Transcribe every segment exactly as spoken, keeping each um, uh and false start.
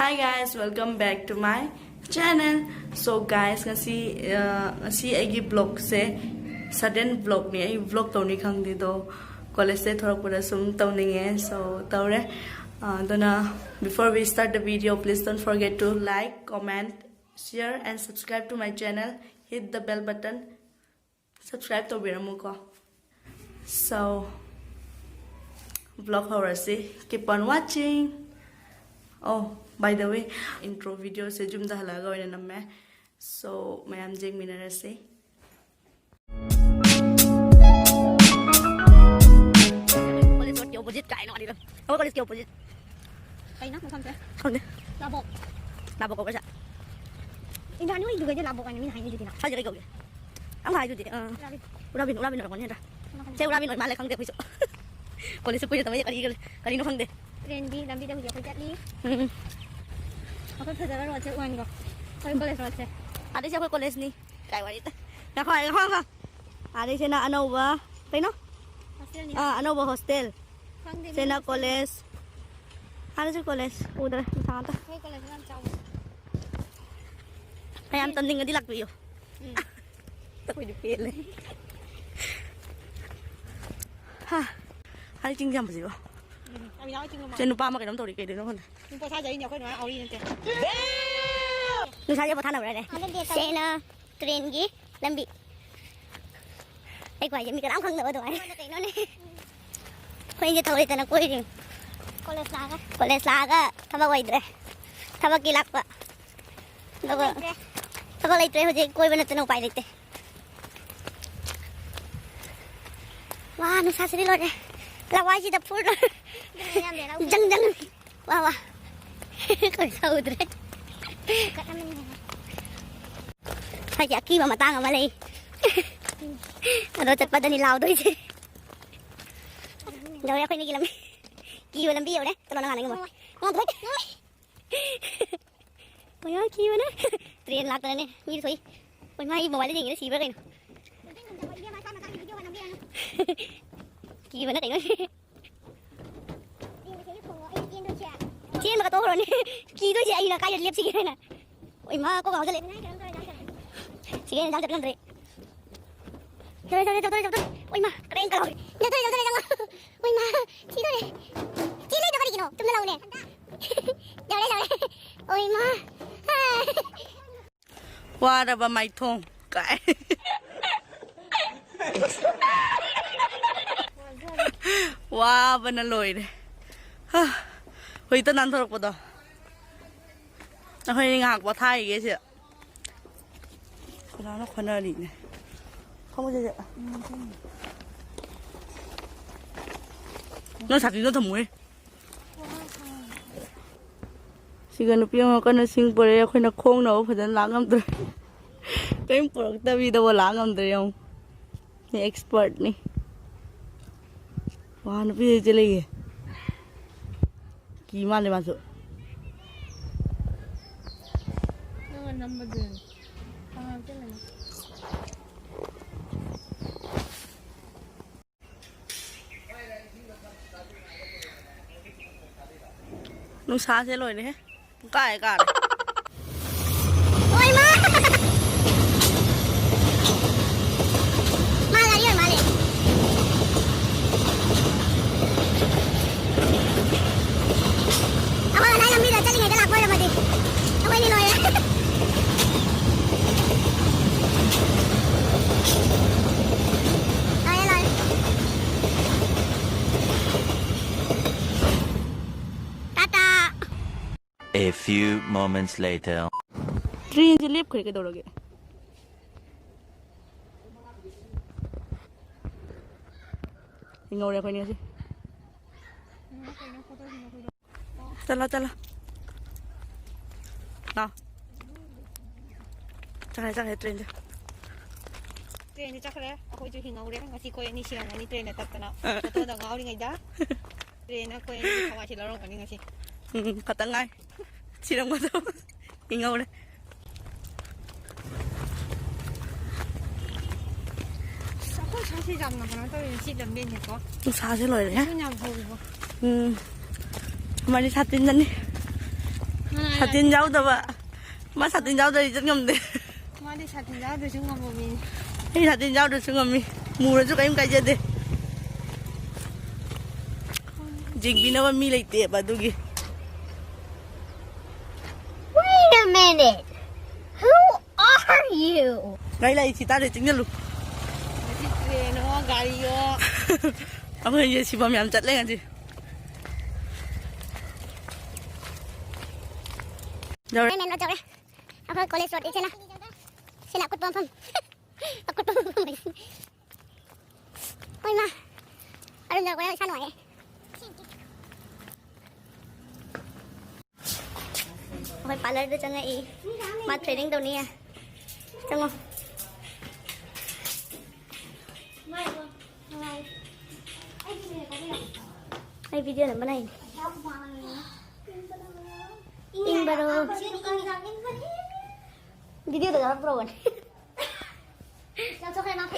Hi guys, welcome back to my channel. So guys, ꯉꯁꯤ ꯑ, ꯉꯁꯤ ꯑꯩꯒꯤ vlogꯁꯦ sudden vlogꯅꯤ꯫ ꯑꯩ vlog ꯇꯧꯅꯤ ꯈꯪꯗꯦꯗꯣ, ꯀꯣꯂꯦꯖꯇꯩ ꯊꯣꯔꯛꯄꯗ ꯁꯨꯝ ꯇꯧꯅꯤꯡꯉꯦ꯫ So ꯇꯧꯔꯦ꯫ ꯑ, ꯑꯗꯨꯅ before we start the video, please don't forget to like, comment, share and subscribe to my channel. Hit the bell button. Subscribe ꯇꯧꯕꯤꯔꯝꯃꯨꯀꯣ꯫ So vlog ꯍꯧꯔꯁꯤ꯫ Keep on watching. Oh, by the way, intro videoꯁꯦ ꯌꯨꯝꯗ ꯍꯜꯂꯛꯑꯒ ꯑꯣꯏꯅ ꯅꯝꯃꯦ꯫ So ꯃꯌꯥꯝ ꯌꯦꯡꯃꯤꯟꯅꯔꯁꯤ꯫ College ꯔꯣꯗꯀꯤ opposite ꯀꯥꯏꯅ ꯋꯥꯔꯤꯗꯣ꯫ ꯑꯩꯈꯣꯏ ꯀꯣꯂꯦꯖꯀꯤ opposite꯫ ꯀꯩꯅꯣ ꯃꯐꯝꯁꯦ? ꯈꯪꯗꯦ꯫ ꯂꯥꯕꯣꯛ꯫ ꯂꯥꯕꯣꯛ ꯀꯧꯕ꯭ꯔꯥ ꯁꯦ? ꯏꯟꯗꯤꯌꯥꯟ ꯍꯣꯏꯗꯨꯒꯩꯁꯦ ꯂꯥꯕꯣꯛ ꯍꯥꯏꯅ ꯃꯤꯅ ꯍꯥꯏꯅꯩꯗꯨꯗꯤ ꯅꯪ꯫ ꯍꯥꯏꯁꯦ ꯀꯩ ꯀꯧꯒꯦ? ꯑꯃ ꯍꯥꯏꯗꯨꯗꯤ, ꯑ, ꯎꯔꯥꯕꯤꯟ꯫ ꯎꯔꯥꯕꯤꯟ, ꯎꯔꯥꯕꯤꯟ ꯑꯣꯏꯔꯝꯒꯅꯤ ꯅꯠꯇ꯭ꯔꯥ? ꯎꯔꯥꯕꯤꯟ ꯁꯦ ꯑꯣꯏꯔꯝꯒꯅꯤ꯫ ꯎꯔꯥꯕꯤꯟ ꯑꯣꯏ ꯃꯥꯜꯂꯦ, ꯈꯪꯗꯦ ꯑꯩꯈꯣꯏꯁꯨ꯫ ꯀꯣꯂꯦꯖꯁꯨ ꯀꯨꯏꯔꯦ ꯇꯝꯃꯛꯏꯁꯦ, ꯀꯔꯤ, ꯀꯔꯤꯅꯣ ꯈꯪꯗꯦ꯫ ꯇ꯭ꯔꯦꯟꯒꯤ ꯂꯝꯕꯤꯗ ꯍꯧꯖꯤꯛ ꯑꯩꯈꯣꯏ ꯆꯠꯂꯤ꯫ ꯎꯝ, ꯎꯝ꯫ ꯑꯩꯈꯣꯏ ꯐꯖꯕ ꯔꯣꯗꯁꯦ ꯎꯍꯟꯈꯣ꯫ ꯑꯩꯈꯣꯏ ꯀꯣꯂꯦꯖ ꯔꯣꯗꯁꯦ꯫ ꯑꯗꯩꯁꯦ ꯑꯩꯈꯣꯏ ꯀꯣꯂꯦꯖꯅꯤ꯫ ꯀꯥꯏ ꯋꯥꯔꯤ? ꯉꯥꯏꯈꯣ, ꯉꯥꯏꯈꯣ, ꯉꯥꯏꯈꯣ꯫ ꯑꯗꯩꯁꯤꯅ ꯑꯅꯧꯕ, ꯀꯩꯅꯣ? ꯍꯣꯁꯇꯦꯜꯅꯤ꯫ ꯑꯥ, ꯑꯅꯧꯕ ꯍꯣꯁꯇꯦꯜ꯫ ꯈꯪꯗꯦ, ꯁꯤꯅ ꯃꯤ ꯀꯣꯂꯦꯖ꯫ ꯑꯥꯗꯁꯨ ꯀꯣꯂꯦꯖ꯫ ꯎꯗ꯭ꯔꯦ, ꯅꯨꯡꯁꯥ ꯉꯥꯛꯇ꯫ ꯑꯩꯈꯣꯏ ꯀꯣꯂꯦꯖ ꯌꯥꯝ ꯆꯥꯎꯋꯤ꯫ ꯃꯌꯥꯝ ꯇꯝꯅꯤꯡꯉꯗꯤ ꯂꯥꯛꯄꯤꯌꯨ꯫ ꯎꯝ꯫ ꯑꯩꯈꯣꯏꯗꯤ ꯄꯦꯜꯂꯦ꯫ ꯍꯥ, ꯍꯥꯏ ꯆꯤꯡꯁꯦ ꯌꯥꯝ ꯐꯖꯩꯕꯣ꯫ ꯎꯝ, ꯌꯥꯝ ꯌꯥꯎꯋꯦ ꯆꯤꯡ ꯁꯦ ꯃꯃꯥꯡ꯫ ꯅꯨꯄꯥ ꯑꯃ ꯀꯩꯅꯣꯝ ꯇꯧꯔꯤ, ꯀꯩꯗꯣꯏꯅꯣ ꯈꯪꯗꯦ꯫ ꯅꯨꯄꯥ ꯁꯥꯖꯩꯅꯦ ꯑꯩꯈꯣꯏ ꯑꯗꯨꯃꯥꯏꯅ ꯑꯧꯔꯤ ꯅꯠꯇꯦ꯫ ꯅꯨꯡꯁꯥꯁꯦ ꯄꯣꯊꯥꯅꯕ꯭ꯔꯅꯦ? ꯁꯦꯅ ꯇ꯭ꯔꯦꯟꯒꯤ ꯂꯝꯕꯤ꯫ ꯑꯩ ꯈ꯭ꯋꯥꯏꯁꯦ ꯃꯤ ꯀꯅꯥꯝ ꯈꯪꯗꯕ ꯑꯗꯨꯃꯥꯏꯅ꯫ ꯀꯩꯅꯣꯅꯦ꯫ ꯑꯩꯈꯣꯏꯁꯦ ꯊꯧ ꯂꯩꯇꯅ ꯀꯣꯏꯔꯤꯅꯤ꯫ ꯀꯣꯂꯦꯖ ꯂꯥꯛꯑꯒ꯫ ꯀꯣꯂꯦꯖ ꯂꯥꯛꯑꯒ ꯊꯕꯛ ꯑꯣꯏꯗ꯭ꯔꯦ꯫ ꯊꯕꯛꯀꯤ ꯂꯥꯛꯄ꯫ ꯑꯗꯨꯒ ꯂꯩꯇ꯭ꯔꯦ꯫ ꯊꯕꯛ ꯂꯩꯇ꯭ꯔꯦ ꯍꯧꯖꯤꯛ, ꯀꯣꯏꯕ ꯅꯠꯇꯅ ꯎꯄꯥꯏ ꯂꯩꯇꯦ꯫ ꯋꯥ, ꯅꯨꯡꯁꯥꯁꯤꯗꯤ ꯂꯣꯏꯔꯦ꯫ ꯂꯋꯥꯏꯁꯤꯗ ꯐꯨꯔ ꯂꯣꯏꯔꯦ꯫ ꯑꯗꯨꯅ ꯌꯥꯝ ꯂꯩꯔꯥꯎ꯫ ꯖꯪ ꯖꯪ꯫ ꯋꯥ, ꯋꯥ꯫ ꯑꯩꯈꯣꯏ ꯁꯧꯗ꯭ꯔꯦ꯫ ꯀꯠ ꯑꯃꯅꯤ ꯍꯦꯟꯅ꯫ ꯁ꯭ꯋꯥꯏꯒꯤ ꯑꯀꯤꯕ ꯃꯇꯥꯡ ꯑꯃ ꯂꯩ꯫ ꯑꯗꯣ ꯆꯠꯄꯗꯅꯤ ꯂꯥꯎꯗꯣꯏꯁꯦ꯫ ꯌꯧꯔꯦ ꯑꯩꯈꯣꯏ ꯑꯅꯤꯒꯤ ꯂꯝꯕꯤ꯫ ꯀꯤꯕ ꯂꯝꯕꯤ ꯌꯧꯔꯦ꯫ ꯆꯠꯂꯣ ꯅꯪ ꯍꯥꯟꯅ ꯉꯝꯃꯣ꯫ ꯉꯝꯃꯣ꯫ ꯀꯩꯅꯣ ꯀꯤꯕꯅ꯫ ꯇ꯭ꯔꯦꯟ ꯂꯥꯛꯇꯅꯅꯦ ꯃꯤꯁꯨ ꯊꯣꯛꯏ꯫ ꯍꯣꯏ, ꯃꯥꯒꯤ ꯃꯣꯕꯥꯏꯜꯗ ꯌꯦꯡꯉꯤꯔ ꯁꯤꯕ꯭ꯔꯥ ꯀꯩꯅꯣ꯫ ꯀꯤꯕꯅ ꯀꯩꯅꯣ꯫ ꯆꯦꯟꯕꯒ ꯇꯣꯛꯈ꯭ꯔꯣꯅꯦ꯫ ꯀꯤꯗꯣꯏꯁꯦ ꯑꯩꯅ ꯀꯥꯏꯗ ꯂꯦꯞꯁꯤꯒꯦꯅ꯫ ꯑꯣꯏ ꯃꯥ, ꯀꯣꯛ ꯉꯥꯎꯖꯜꯂꯦ꯫ ꯁꯤꯒꯦ ꯏꯟꯖꯥꯡ ꯆꯠꯄ ꯉꯝꯗ꯭ꯔꯦ꯫ ꯆꯠꯂꯦ, ꯆꯠꯂꯦ, ꯆꯠꯂꯦ, ꯆꯠꯂꯦ꯫ ꯑꯣꯏ ꯃꯥ, ꯀꯔꯦꯟ ꯀ ꯂꯥꯎꯔꯦ꯫ ꯆꯠꯂꯦ, ꯆꯠꯂꯦ, ꯆꯠꯂꯦ꯫ ꯑꯣꯏ ꯃꯥ, ꯁꯤꯗꯣꯔꯦ꯫ ꯆꯦꯜꯂꯤꯗꯣ ꯀꯔꯤꯒꯤꯅꯣ? ꯆꯨꯝꯅ ꯂꯥꯎꯅꯦ꯫ ꯌꯧꯔꯦ, ꯌꯧꯔꯦ꯫ ꯑꯣꯏ ꯃꯥ꯫ ꯋꯥꯔꯕ ꯃꯥꯏꯊꯣꯡ ꯀꯥꯏ꯫ ꯋꯥꯕꯅ ꯂꯣꯏꯔꯦ꯫ ꯍꯥ, ꯍꯧꯖꯤꯛꯇ ꯅꯥꯟꯊꯣꯔꯛꯄꯗꯣ꯫ ꯑꯩꯈꯣꯏ ꯉꯥꯏꯍꯥꯛ ꯄꯣꯊꯥꯈꯤꯒꯦ ꯁꯤꯗ꯫ ꯀꯅꯥꯅꯣ ꯈꯣꯠꯅꯔꯤꯅꯦ? ꯐꯝꯃꯨꯁꯦ ꯁꯤꯗ꯫ ꯅꯪ ꯁꯥꯇꯤꯟꯗꯣ ꯊꯝꯃꯨꯍꯦ꯫ ꯁꯤꯒ ꯅꯨꯄꯤ ꯑꯃ ꯀꯟꯅ ꯁꯤꯡ ꯄꯨꯔꯛꯑꯦ꯫ ꯑꯩꯈꯣꯏꯅ ꯈꯣꯡꯅꯕ ꯐꯖꯅ ꯂꯥꯛ ꯉꯝꯗ꯭ꯔꯦ꯫ ꯀꯔꯤꯝ ꯄꯨꯔꯛꯇꯕꯤꯗꯕꯨ ꯂꯥꯛ ꯉꯝꯗ꯭ꯔꯦ ꯌꯦꯡꯉꯨ꯫ ꯃꯤ ꯑꯦꯛꯁꯄꯔꯠꯅꯤ꯫ ꯋꯥ, ꯅꯨꯄꯤ ꯍꯧꯖꯤꯛ ꯆꯦꯜꯂꯛꯏꯌꯦ꯫ ꯀꯤ ꯃꯥꯜꯂꯦ ꯃꯥꯁꯨ꯫ ꯅꯪꯅ ꯅꯝꯕꯗꯨꯅꯤ꯫ ꯈꯪꯉꯛꯇꯦ ꯂꯩ꯫ ꯅꯨꯡꯁꯥꯁꯦ ꯂꯣꯏꯔꯦꯍꯦ꯫ ꯄꯨꯡꯀꯥꯏ ꯀꯥꯔꯦ꯫ ꯍꯣꯏ, ꯃꯥ! ꯃꯥ ꯒꯥꯔꯤ ꯑꯣꯏ ꯃꯥꯜꯂꯦ꯫ ꯑꯩꯈꯣꯏ ꯉꯁꯥꯏ ꯂꯝꯕꯤꯗ ꯆꯠꯂꯤꯉꯩꯗ ꯂꯥꯛꯄ ꯑꯣꯏꯔꯝꯃꯗꯤ ꯑꯩꯈꯣꯏꯗꯤ ꯂꯣꯏꯔꯦ꯫ ꯂꯣꯏꯔꯦ, ꯂꯣꯏꯔꯦ꯫ Tata. A few moments later. ꯇ꯭ꯔꯦꯟꯁꯦ ꯂꯦꯞꯈ꯭ꯔꯦ ꯀꯩꯗꯧꯔꯒꯦ? ꯍꯤꯡꯍꯧꯔꯦ ꯑꯩꯈꯣꯏꯅꯤ ꯉꯁꯤ꯫ ꯆꯠꯂꯣ, ꯆꯠꯂꯣ꯫ ꯂꯥꯎ꯫ ꯆꯠꯈ꯭ꯔꯦ, ꯆꯠꯈ꯭ꯔꯦ ꯇ꯭ꯔꯦꯟꯁꯦ꯫ ꯇ꯭ꯔꯦꯟꯁꯦ ꯆꯠꯈ꯭ꯔꯦ꯫ ꯑꯩꯈꯣꯏꯁꯨ ꯍꯤꯡꯍꯧꯔꯦ꯫ ꯉꯁꯤ ꯑꯩꯈꯣꯏ ꯑꯅꯤ ꯁꯤꯔꯝꯒꯅꯤ ꯇ꯭ꯔꯦꯟꯗ ꯇꯠꯇꯅ꯫ ꯑ꯫ ꯐꯣꯇꯣꯗ ꯉꯥꯎꯔꯤꯉꯩꯗ꯫ ꯇ꯭ꯔꯦꯟꯅ ꯑꯩꯈꯣꯏ ꯑꯅꯤꯒꯤ ꯊꯋꯥꯏꯁꯦ ꯂꯧꯔꯝꯒꯅꯤ ꯉꯁꯤ꯫ ꯎꯝ, ꯈꯇꯪ ꯉꯥꯏ꯫ ꯁꯤꯔꯝꯒꯗꯕ꯫ ꯍꯤꯡꯍꯧꯔꯦ꯫ ꯑꯁ, ꯑꯩꯈꯣꯏ ꯁ꯭ꯋꯥꯏꯁꯦ ꯌꯥꯝꯅ ꯀꯩꯅꯣ ꯇꯧꯋꯦ, ꯁꯤ ꯂꯝꯕꯤꯅꯤꯀꯣ꯫ ꯅꯨꯡꯁꯥꯁꯦ ꯂꯣꯏꯔꯦ꯫ ꯎꯐꯨꯟ ꯌꯥꯝ ꯍꯧꯋꯤꯕꯣ꯫ ꯎꯝ꯫ ꯃꯥꯗꯤ ꯁꯥꯇꯤꯟꯗꯅꯤ꯫ ꯁꯥꯇꯤꯟ ꯌꯥꯎꯗꯕ꯫ ꯃꯥ ꯁꯥꯇꯤꯟ ꯌꯥꯎꯗ꯭ꯔꯗꯤ ꯆꯠ ꯉꯝꯗꯦ꯫ ꯃꯥꯗꯤ ꯁꯥꯇꯤꯟ ꯌꯥꯎꯗ꯭ꯔꯁꯨ ꯉꯝꯕ ꯃꯤꯅꯤ꯫ ꯑꯩ ꯁꯥꯇꯤꯟ ꯌꯥꯎꯗ꯭ꯔꯁꯨ ꯉꯝꯃꯤ꯫ ꯃꯨꯔꯁꯨ ꯀꯔꯤꯝ ꯀꯥꯏꯖꯗꯦ꯫ ꯌꯦꯡꯕꯤꯅꯕ ꯃꯤ ꯂꯩꯇꯦꯕ ꯑꯗꯨꯒꯤ꯫ Wait a minute. Who are you? ꯒꯥꯔꯤ ꯂꯥꯛꯏ ꯁꯤ ꯇꯥꯔꯦ ꯆꯤꯡꯁꯤꯜꯂꯨ꯫ ꯉꯁꯤ ꯇ꯭ꯔꯦꯟꯑꯣ ꯒꯥꯔꯤꯑꯣ꯫ ꯑꯩꯈꯣꯏꯁꯦ ꯁꯤꯐꯝ ꯌꯥꯝ ꯆꯠꯂꯦ ꯉꯁꯤ꯫ ꯌꯧꯔꯦ꯫ ꯃꯦꯟ ꯔꯣꯗ ꯌꯧꯔꯦ꯫ ꯑꯩꯈꯣꯏ ꯀꯣꯂꯦꯖ ꯔꯣꯗ ꯏꯆꯦꯅ꯫ ꯁꯤꯅ ꯑꯀꯨꯠꯄ ꯃꯐꯝ꯫ ꯑꯀꯨꯠꯄ ꯃꯐꯝ ꯍꯥꯏꯁꯤꯅꯤ꯫ ꯍꯣꯏ ꯃꯥ꯫ ꯑꯔꯨꯟ ꯌꯧꯔꯛꯄꯗ ꯏꯁꯥ ꯅꯨꯡꯉꯥꯏꯔꯦ꯫ ꯑꯩꯈꯣꯏ ꯄꯥꯔꯂꯔꯗ ꯆꯪꯉꯛꯏ꯫ ꯃꯥ ꯊ꯭ꯔꯦꯗꯤꯡ ꯇꯧꯅꯤꯌꯦ꯫ ꯆꯪꯉꯣ꯫ ꯑꯩ ꯚꯤꯗꯤꯑꯣ ꯅꯝꯕ ꯂꯥꯛꯏꯅꯦ꯫ ꯏꯪꯕꯔꯣ? ꯚꯤꯗꯤꯑꯣꯗ ꯌꯥꯎꯔꯛꯄ꯭ꯔꯣꯕꯅꯦ?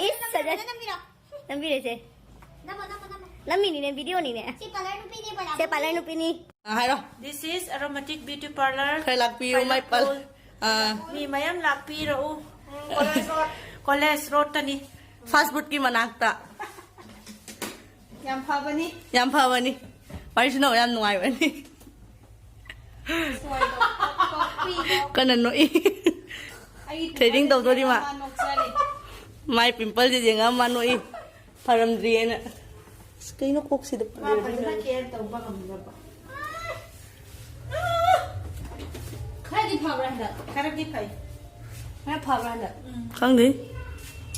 ꯏꯁ, ꯐꯖꯅ ꯅꯝꯕꯤꯔꯦꯁꯦ꯫ ꯅꯝꯃꯤꯅꯤꯅꯦ, ꯚꯤꯗꯤꯑꯣꯅꯤꯅꯦ꯫ ꯁꯤ ꯄꯥꯔꯂꯔ ꯅꯨꯄꯤꯅꯤ꯫ ꯑ, ꯍꯥꯏꯔꯣ꯫ This is aromatic beauty parlor. ꯈꯔ ꯂꯥꯛꯄꯤꯌꯨ, ꯃꯥꯏ ꯄꯥꯜ-, ꯑꯥ꯫ ꯃꯤ ꯃꯌꯥꯝ ꯂꯥꯛꯄꯤꯔꯛꯎ꯫ ꯀꯣꯂꯦꯖ ꯔꯣꯗꯇꯅꯤ꯫ ꯐꯥꯁ ꯐꯨꯗꯀꯤ ꯃꯅꯥꯛꯇ꯫ ꯌꯥꯝ ꯐꯕꯅꯤ꯫ ꯌꯥꯝ ꯐꯕꯅꯤ꯫ ꯋꯥꯔꯤ ꯁꯥꯟꯅꯕ ꯌꯥꯝ ꯅꯨꯡꯉꯥꯏꯕꯅꯤ꯫ ꯀꯟꯅ ꯅꯣꯛꯏ꯫ ꯑꯩ ꯊ꯭ꯔꯦꯗꯤꯡ ꯇꯧꯗꯣꯔꯤ ꯃꯥ꯫ ꯃꯥ ꯅꯣꯛꯆꯔꯤ꯫ ꯃꯥꯏ ꯄꯤꯝꯄꯜꯁꯦ ꯌꯦꯡꯉ ꯃꯥ ꯅꯣꯛꯏ꯫ ꯐꯔꯝꯗ꯭ꯔꯤꯑꯅ꯫ ꯑꯁ, ꯀꯩꯅꯣ ꯀꯣꯛꯁꯤꯗ ꯃꯥ ꯐꯖꯅ ꯀꯦꯌꯔ ꯇꯧꯕ ꯉꯝꯗ꯭ꯔꯕ꯫ ꯈꯔꯗꯤ ꯐꯕ꯭ꯔꯥ ꯍꯟꯗꯛ? ꯈꯔꯗꯤ ꯐꯩ꯫ ꯈꯔ ꯐꯕ꯭ꯔꯥ ꯍꯟꯗꯛ? ꯈꯪꯗꯦ꯫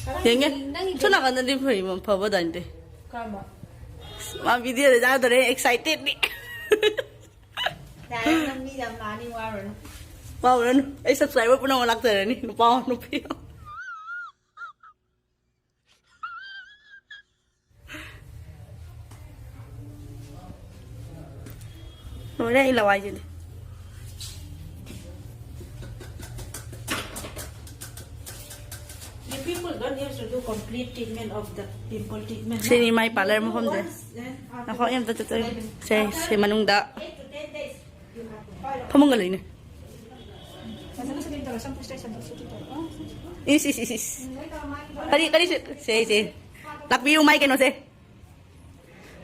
ꯈꯔ ꯌꯦꯡꯒꯦ꯫ ꯅꯪꯒꯤ ꯁꯣꯝ ꯅꯥꯀꯟꯗꯗꯤ ꯐꯩ, ꯐꯕꯗꯥꯏꯅꯗꯤ꯫ ꯀꯔꯝꯕ? ꯃꯥ ꯚꯤꯗꯤꯑꯣꯗ ꯌꯥꯎꯗꯣꯔꯦ, ꯑꯦꯛꯁꯥꯏꯇꯦꯠꯅꯤ꯫ ꯌꯥꯔꯦ, ꯅꯪ ꯃꯤ ꯌꯥꯝ ꯂꯥꯛꯑꯅꯤ, ꯋꯥꯔꯨꯔꯅꯨ꯫ ꯋꯥꯔꯨꯔꯅꯨ꯫ ꯑꯩ ꯁꯕꯁꯀ꯭ꯔꯥꯏꯕꯔ ꯄꯨꯝꯅꯃꯛ ꯂꯥꯛꯆꯔꯅꯤ, ꯅꯨꯄꯥ ꯑꯣ ꯅꯨꯄꯤ ꯑꯣ꯫ ꯂꯣꯏꯔꯦ ꯑꯩ ꯂꯋꯥꯏꯁꯤꯗꯤ꯫ You people don't used to do complete treatment of the pimple treatment, no? ꯁꯤꯅꯤ ꯃꯥꯏ ꯄꯥꯔꯂꯔ ꯃꯐꯝꯁꯦ꯫ Once, eh, after ꯉꯥꯏꯈꯣ, ꯑꯩ ꯑꯝꯇ ꯆꯠꯆꯒꯦ꯫ ꯁꯦ, ꯁꯦ ꯃꯅꯨꯡꯗ꯫ ꯐꯃꯨꯡꯒ ꯂꯩꯅꯦ꯫ ꯏꯁ, ꯏꯁ, ꯏꯁ, ꯏꯁ꯫ ꯀꯔꯤ, ꯀꯔꯤ ꯁꯦ-, ꯁꯦ, ꯁꯦ꯫ ꯂꯥꯛꯄꯤꯌꯨ, ꯃꯥꯏ ꯀꯩꯅꯣꯁꯦ꯫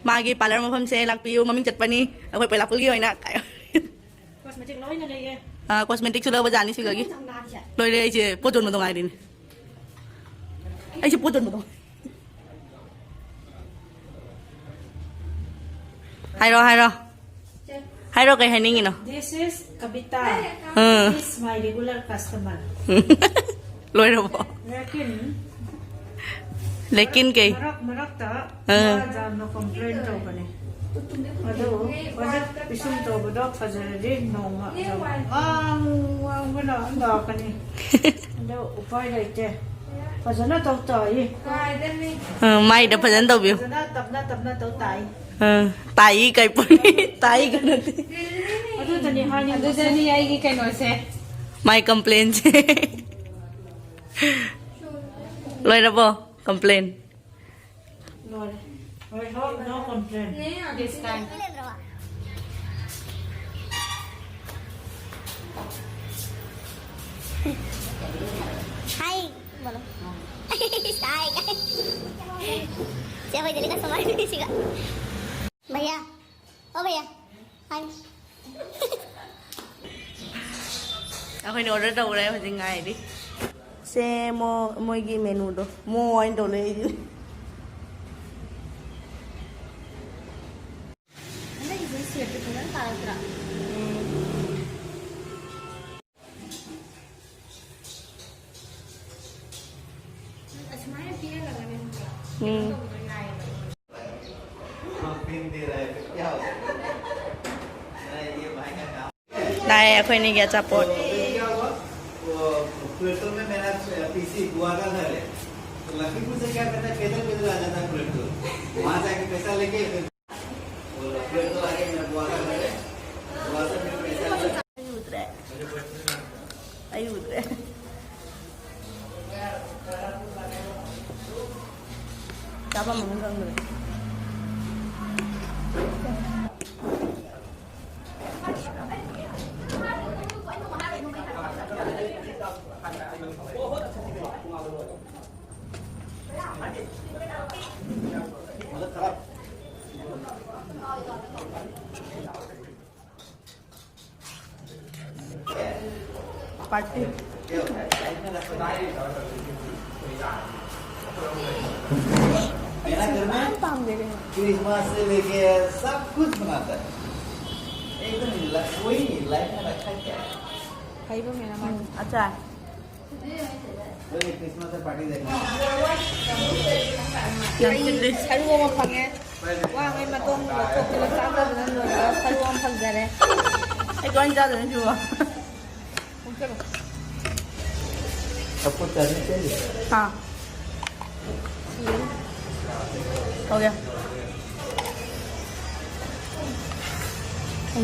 ꯃꯥꯒꯤ ꯄꯥꯔꯂꯔ ꯃꯐꯝꯁꯦ ꯂꯥꯛꯄꯤꯌꯨ, ꯃꯃꯤꯡ ꯆꯠꯄꯅꯤ꯫ ꯑꯩꯈꯣꯏ ꯄꯣꯏꯂꯥꯄꯨꯜꯒꯤ ꯑꯣꯏꯅ꯫ ꯀꯣꯁꯃꯦꯇꯤꯛ ꯂꯣꯏꯅ ꯂꯩꯌꯦ꯫ ꯑꯥ, ꯀꯣꯁꯃꯦꯇꯤꯛꯁꯨ ꯂꯧꯕ ꯖꯥꯠꯅꯤ ꯁꯤꯗꯒꯤ꯫ ꯂꯣꯏꯔꯦ, ꯑꯩꯁꯦ ꯄꯣꯠ ꯌꯣꯟꯕꯗꯣ ꯉꯥꯏꯔꯤꯅꯦ꯫ ꯑꯩꯁꯦ ꯄꯣꯠ ꯌꯣꯟꯕꯗꯣ꯫ ꯍꯥꯏꯔꯣ, ꯍꯥꯏꯔꯣ꯫ ꯍꯥꯏꯔꯣ, ꯀꯩ ꯍꯥꯏꯅꯤꯡꯉꯤꯅꯣ? This is Kavita. Um. She is my regular customer. ꯂꯣꯏꯔꯕꯣ? ꯂꯦꯀꯤꯟ, ꯂꯦꯀꯤꯟ ꯀꯩ? ꯃꯔꯛ ꯃꯔꯛꯇ ꯑꯥ꯫ ꯃꯥ ꯌꯥꯝꯅ ꯀꯝꯄ꯭ꯂꯦꯟ ꯇꯧꯕꯅꯦ꯫ ꯑꯗꯨ ꯍꯧꯖꯤꯛ ꯄꯤꯁꯨꯝ ꯇꯧꯕꯗꯣ ꯐꯖꯔꯗꯤ ꯅꯣꯡꯃ ꯉꯥꯡ ꯉꯥꯡꯕꯅ ꯂꯥꯛꯀꯅꯤ꯫ ꯑꯗꯣ ꯎꯄꯥꯏ ꯂꯩꯇꯦ꯫ ꯐꯖꯅ ꯇꯧ ꯇꯥꯏꯌꯦ꯫ ꯑꯥ, ꯃꯥꯏꯗ ꯐꯖꯅ ꯇꯧꯕꯤꯌꯨ꯫ ꯐꯖꯅ ꯇꯞꯅ ꯇꯞꯅ ꯇꯧ ꯇꯥꯏ꯫ ꯑꯥ, ꯇꯥꯏ ꯀꯥꯏ ꯄꯣꯠꯅꯤ꯫ ꯇꯥꯏ ꯀꯥꯏ ꯅꯠꯇꯦ꯫ ꯑꯗꯨꯗꯅꯤ ꯍꯥꯏꯅꯤꯡꯕꯁꯦ꯫ ꯑꯗꯨꯗꯅꯤ ꯑꯩꯒꯤ ꯀꯩꯅꯣꯁꯦ꯫ ꯃꯥꯏ ꯀꯝꯄ꯭ꯂꯦꯟꯁꯦ꯫ ꯂꯣꯏꯔꯕꯣ ꯀꯝꯄ꯭ꯂꯦꯟ? ꯂꯣꯏꯔꯦ꯫ I hope no complain. This time. Hi, बोलो। Hi। ꯆꯦ, ꯑꯩꯈꯣꯏ daily customer ꯁꯤꯒ꯫ भैया, ओ भैया, hi। ꯑꯩꯈꯣꯏꯅ order ꯇꯧꯈ꯭ꯔꯦ, ꯍꯧꯖꯤꯛ ꯉꯥꯏꯔꯤ꯫ ꯁꯦ ꯃꯣ-, ꯃꯣꯏꯒꯤ ꯃꯦꯅꯨꯗꯣ ꯃꯣ ꯑꯣꯏꯅ ꯇꯧ ꯂꯩ ꯑꯩꯗꯤ꯫ ꯍꯟꯗꯛꯀꯤꯁꯦ ꯁꯦꯞꯇꯤ ꯐꯖꯅ ꯇꯥꯔꯛꯇ꯭ꯔꯥ? ꯑꯁꯨꯃꯥꯏꯅ ꯄꯤꯔꯒꯅꯅꯦ ꯈꯪꯕ꯭ꯔꯥ? ꯎꯝ꯫ ꯀꯩꯅꯣ ꯇꯧꯕꯗꯣ ꯌꯥꯏꯌꯦꯕ꯫ ꯂꯥꯛꯑꯦ ꯑꯩꯈꯣꯏ ꯑꯅꯤꯒꯤ ꯑꯆꯥꯄꯣꯠ꯫ प्लेटफॉर्म में मेरा पीसी बुआ का घर है। तो लखीमपुर से क्या करता है, पैदल पैदल आ जाता है प्लेटफॉर्म। वहां जाके पैसा लेके फिर वो प्लेटफॉर्म आके मेरा बुआ का घर है। बुआ से फिर पैसा लेके ꯑꯩ ꯎꯗ꯭ꯔꯦ꯫ ꯑꯩ ꯎꯗ꯭ꯔꯦ꯫ ꯆꯥꯐꯝ ꯑꯃ ꯈꯪꯗ꯭ꯔꯦ꯫ मेरा घर में क्रिसमस से लेके सब कुछ मनाता है। एकदम ल-, कोई लाइफ में रखा क्या है? ꯐꯩꯕ ꯃꯌꯥꯝ ꯑꯃ अच्छा है। कोई क्रिसमस से पार्टी देखना। ꯁꯔꯨ ꯑꯃ ꯐꯪꯉꯦ꯫ ꯋꯥꯉꯩ ꯃꯇꯣꯡ ꯂꯧꯊꯣꯛꯇꯅ ꯆꯥꯗꯕꯅ ꯂꯣꯏꯔꯒ ꯁꯔꯨ ꯑꯃ ꯐꯪꯖꯔꯦ꯫ ꯑꯩ ꯂꯣꯏ ꯆꯥꯗꯣꯏꯅꯦ ꯁꯤꯕꯣ꯫ ꯈꯣꯡꯆꯠꯂꯣ꯫ सबको चटनी चाहिए? हाँ। हो गया।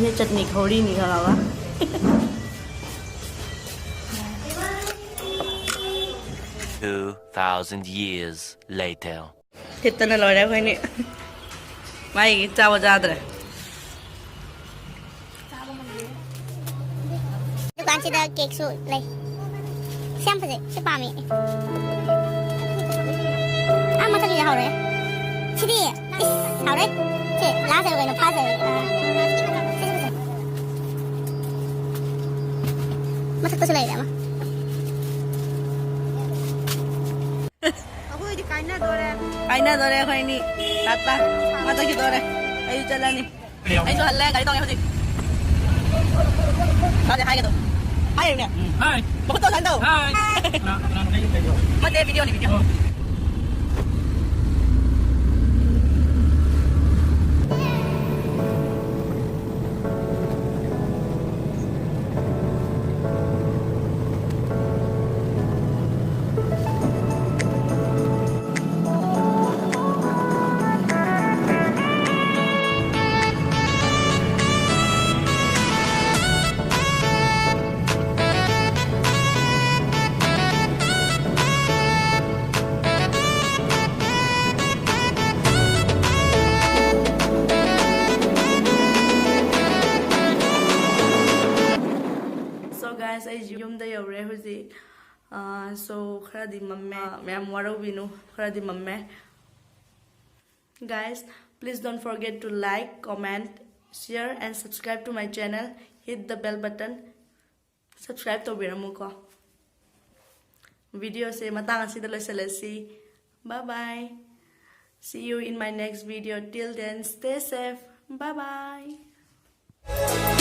ये चटनी थोड़ी नहीं खावा। Two thousand years later. ꯊꯤꯠꯇꯅ ꯂꯣꯏꯔꯦ ꯑꯩꯈꯣꯏꯅꯤ꯫ ꯃꯥꯒꯤ ꯆꯥꯕ ꯆꯥꯗ꯭ꯔꯦ꯫ ꯗꯨꯀꯥꯟꯁꯤꯗ ꯀꯦꯛꯁꯨ ꯂꯩ꯫ ꯁꯤ ꯌꯥꯝ ꯐꯖꯩ꯫ ꯁꯤ ꯄꯥꯝꯃꯤ꯫ ꯑꯥ, ꯃꯊꯛꯀꯤꯁꯦ ꯍꯥꯎꯔꯦ꯫ ꯁꯤꯗꯤ ꯏꯁ ꯍꯥꯎꯔꯦ꯫ ꯁꯤ ꯂꯥꯁ ꯍꯥꯏꯕ ꯀꯩꯅꯣ? ꯐꯥꯁ ꯍꯥꯏꯕ? ꯑꯥ, ꯁꯤꯁꯨ ꯐꯖꯩ꯫ ꯃꯊꯛꯇꯁꯨ ꯂꯩꯔꯦ ꯑꯃ꯫ ꯑꯩꯈꯣꯏꯗꯤ ꯀꯥꯏꯅꯗꯣꯔꯦ꯫ ꯀꯥꯏꯅꯗꯣꯔꯦ ꯑꯩꯈꯣꯏꯅꯤ꯫ ꯇꯥꯇꯥ꯫ ꯃꯊꯛꯀꯤꯗꯣꯔꯦ꯫ ꯑꯩꯁꯨ ꯆꯠꯂꯅꯤ꯫ ꯑꯩꯁꯨ ꯍꯜꯂꯦ꯫ ꯒꯥꯔꯤ ꯇꯣꯡꯉꯦ ꯍꯧꯖꯤꯛ꯫ ꯀꯥꯏꯗ ꯍꯥꯏꯒꯦꯗꯣ? ꯍꯥꯏꯔꯤꯅꯦ꯫ ꯍꯥꯏ꯫ ꯃꯈꯨꯠꯇꯣ ꯁꯨꯃꯥꯏꯅ ꯇꯧ꯫ ꯍꯥꯏ꯫ ꯀꯅꯥ-, ꯀꯅꯥꯅꯣ ꯑꯩꯒꯤ ꯀꯩꯅꯣ? ꯅꯠꯇꯦ, ꯚꯤꯗꯤꯑꯣꯅꯤ, ꯚꯤꯗꯤꯑꯣ꯫ ꯑꯣ꯫ So guys, ꯑꯩ ꯌꯨꯝꯗ ꯌꯧꯔꯦ ꯍꯧꯖꯤꯛ꯫ ꯑꯥ, so ꯈꯔꯗꯤ ꯃꯝꯃꯦ꯫ ꯃꯌꯥꯝ ꯋꯥꯔꯧꯕꯤꯅꯨ, ꯈꯔꯗꯤ ꯃꯝꯃꯦ꯫ Guys, please don't forget to like, comment, share and subscribe to my channel. Hit the bell button. subscribe ꯇꯧꯕꯤꯔꯝꯃꯨꯀꯣ. Videoꯁꯦ ꯃꯇꯥꯡ ꯑꯁꯤꯗ ꯂꯣꯏꯁꯤꯜꯂꯁꯤ. Bye bye. See you in my next video. Till then, stay safe. Bye bye.